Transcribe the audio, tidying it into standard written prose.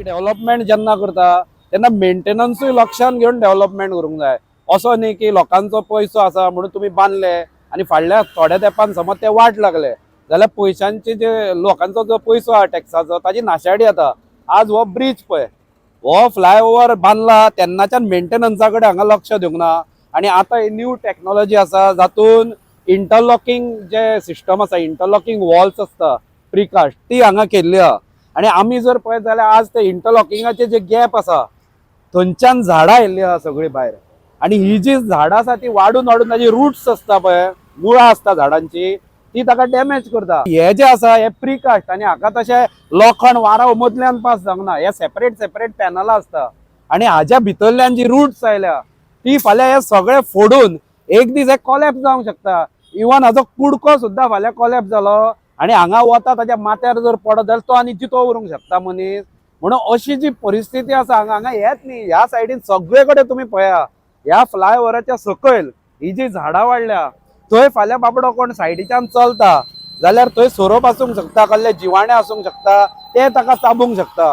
Development जेन्ना करता तेन्ना मेंटेनन्सूय लक्षान घेवन डेव्हलपमेंट करूंक जाय. असो न्ही की लोकांचो पयसो आसा म्हणून तुमी बांदले आनी फाडल्या थोड्या तेंपान समज ते वाट लागले जाल्यार पयशांची जे लोकांचो जो पयसो आहा टॅक्साचो ताजी नाशाडी जाता. आज हो ब्रीज पळय, हो फ्लायओवर बांदला तेन्नाच्यान मेंटेनन्सा कडेन हांगा लक्ष दिवंक ना. आनी आतां ही न्यू टॅक्नोलॉजी आसा जातून इंटरलॉकींग जे सिस्टम आसा, इंटरलॉकींग वॉल्स आसता प्रिकास्ट, ती हांगा केल्ली आहा. आनी आमी जर पळयत जाल्यार आज ते इंटरलॉकिंगाचे जे गॅप आसा थंयच्यान झाडां आयिल्ली आहा सगळीं भायर. आनी ही जी झाडां आसा ती वाडून वाडून ताजी रुट्स आसता पळय, मुळां आसता झाडांची, ती ताका डॅमेज करता. हे जे आसा हे प्रिकास्ट आनी हाका तशें लोखण वारा मदल्यान पास जावंक ना. हे सेपरेट सेपरेट पॅनलां आसता आनी हाज्या भितरल्यान जी रुट्स आयल्या ती फाल्यां हे सगळे फोडून एक दीस हे कॉलॅप्स जावंक शकता. इवन हाजो कुडको सुद्दां फाल्यां कॉलॅप्स जालो आनी हांगा वता ताच्या माथ्यार जर पडत जाल्यार तो आनी जितो उरूंक शकता मनीस. म्हणून अशी जी परिस्थिती आसा हांगा, हांगा हेच न्ही, ह्या सायडीन सगळे कडेन तुमी पळया, ह्या फ्लायओवराच्या सकयल ही जी झाडां वाडल्या थंय फाल्यां बाबडो कोण सायडीच्यान चलता जाल्यार थंय सोरोप आसूंक शकता, कसले जिवाणे आसूंक शकता, ते ताका चाबूंक शकता.